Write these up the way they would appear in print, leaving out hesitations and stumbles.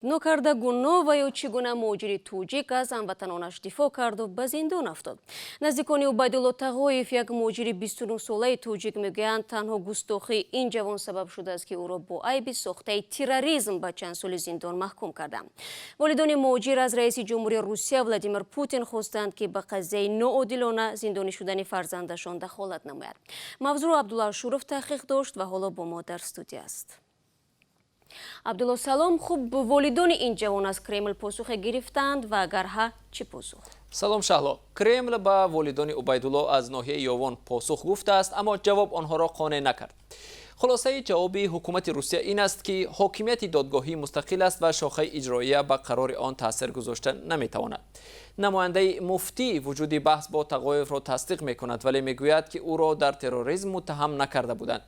Нокарда гуноҳ ва ё чӣ гуна муҳоҷири тоҷик аз ҳамватанонаш дифоъ карду ба зиндон афтод? Наздикони Убайдулло Тағоев, як муҳоҷири 29-солаи тоҷик, мегӯянд, танҳо густохии ин ҷавон сабаб шудааст, ки ӯро бо айби сохтаи терроризм ба чанд соли зиндон маҳкум карданд. Волидони муҳоҷир аз раиси ҷумҳури Русия Владимир Путин хостанд, ки ба қазияи ноодилона зиндонӣ шудани фарзандашон дахолат намояд. Мавзӯъро Абдулло Ашуров таҳқиқ дошт ва ҳоло бо мо дар студия аст. Абдулло, салом. Хуб, волидони ин ҷавон аз Кремл посухе гирифтанд ва агар ҳа, чӣ посух? Салом, Шаҳло. Кремл ба волидони Убайдулло аз ноҳияи Ёвон посух гуфтааст, аммо ҷавоб онҳоро қонеъ накард. Хулосаи ҷавоби ҳукумати Русия ин аст, ки ҳокимияти додгоҳӣ мустақил аст ва шохаи иҷроия ба қарори он таъсир гузошта наметавонад. Намояндаи муфтӣ вуҷуди баҳс бо Тағоевро тасдиқ мекунад, вале мегӯяд, ки ӯро дар терроризм муттаҳам накарда буданд.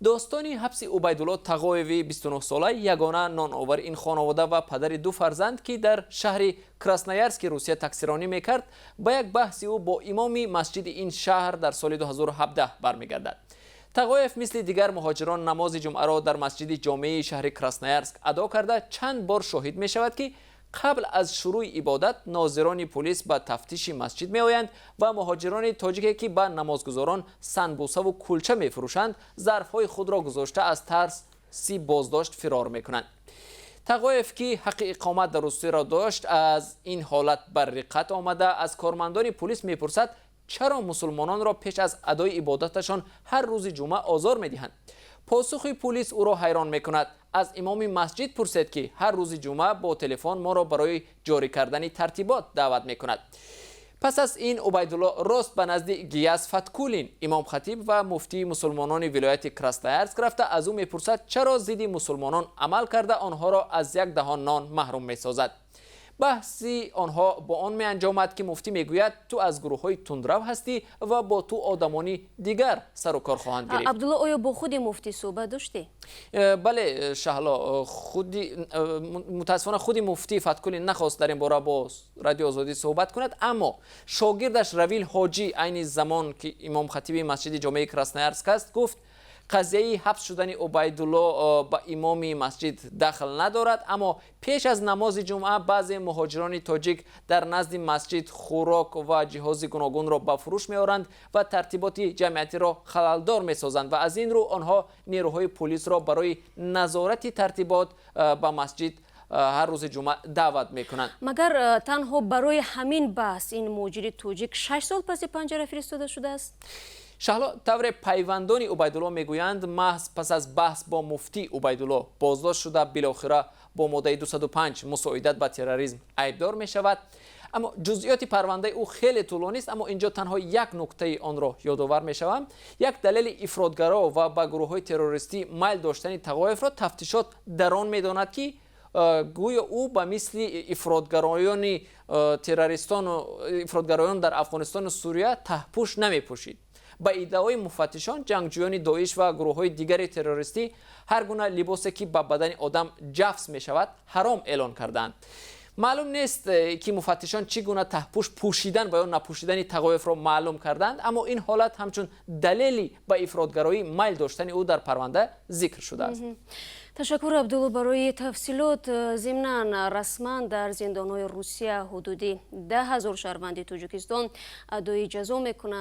Достони ҳабси Убайдулло Тағоеви 29-сола, ягона ноновари ин хонавода ва падари ду фарзанд, ки дар шаҳри Красноярски Русия таксиронӣ мекард, ба як баҳси ӯ бо имоми масҷиди ин шаҳр дар соли 2017 бармегардад. Тағоев мисли дигар муҳоҷирон намози ҷумъаро дар масҷиди ҷомеи шаҳри Красноярск адо карда, чанд бор шоҳид мешавад, ки қабл аз шурӯъи ибодат нозирони пулис ба тафтиши масҷид меоянд ва муҳоҷирони тоҷике, ки ба намозгузорон санбусаву кулча мефурӯшанд, зарфҳои худро гузошта, аз тарси боздошт фирор мекунанд. Тағоев, ки ҳаққи иқомат дар Русияро дошт, аз ин ҳолат бар риққат омада, аз кормандони пулис мепурсад, чаро мусулмононро пеш аз адои ибодаташон ҳар рӯзи ҷумъа озор медиҳанд. Посухи пулис ӯро ҳайрон мекунад: «Аз имоми масҷид пурсед, ки ҳар рӯзи ҷумъа бо телефон моро барои ҷорӣ кардани тартибот даъват мекунад». Пас аз ин Убайдулло рост ба назди Гияс Фаткулин, имомхатиб ва муфтии мусулмонони вилояти Красноярск рафта, аз ӯ мепурсад, чаро зидди мусулмонон амал карда, онҳоро аз як даҳон нон маҳрум месозад. Баҳси онҳо бо он меанҷомад, ки муфтӣ мегӯяд: «Ту аз гурӯҳҳои тундрав ҳастӣ ва бо ту одамони дигар сару кор хоҳанд гирифт». Абдулло, оё бо худи муфтӣ суҳбат доштӣ? Бале, Шаҳло. Худи мутаассифона, худи муфтӣ Фаткулин нахост дар ин бора бо Радио Озодӣ суҳбат кунад, аммо шогирдаш Равил Ҳоҷӣ, айни замон ки имомхатиби масҷиди ҷомеи Красноярск аст, гуфт, қазияи ҳабс шудани Убайдулло ба имоми масҷид дахл надорад, аммо пеш аз намози ҷумъа баъзе муҳоҷирони тоҷик дар назди масҷид хӯрок ва ҷиҳози гуногунро ба фурӯш меоранд ва тартиботи ҷамъиятиро халалдор месозанд ва аз ин рӯ онҳо нерӯҳои пулисро барои назорати тартибот ба масҷид ҳар рӯзи ҷумъа даъват мекунанд. Магар танҳо барои ҳамин баҳс ин муҳоҷири тоҷик 6 сол паси панҷара фиристода шудааст? Шаҳло, тавре пайвандони Убайдулло мегӯянд, маҳз пас аз баҳс бо муфтӣ Убайдулло боздошт шуда, билохира бо моддаи 205, мусоидат ба терроризм, айбдор мешавад. Аммо ҷузъиёти парвандаи ӯ хеле тӯлонист, аммо инҷо танҳо як нуктаи онро ёдовар мешавам. Як далели ифротгаро ва ба гурӯҳҳои террористӣ майл доштани Тағоевро тафтишот дар он медонад, ки гӯё ӯ ба мисли ифротгароёни террористону ифротгароён дар Афғонистону Сурия таҳпӯш намепӯшид. Ба иддаои муфаттишон, ҷангҷӯёни Доиш ва гурӯҳҳои дигари террористӣ ҳар гуна либосе, ки ба бадани одам ҷафс мешавад, ҳаром эълон кардаанд. Маълум нест, ки муфаттишон чӣ гуна таҳпӯш пӯшидан ва ё напӯшидани Тағоевро маълум карданд, аммо ин ҳолат ҳамчун далели ба ифротгароӣ майл доштани ӯ дар парванда зикр шудааст. Ташаккур, Абдулло, барои тафсилот. Зимнан, расман дар зиндонҳои Русия ҳудуди 10 000 шаҳрванди Тоҷикистон адои ҷазо мекунанд.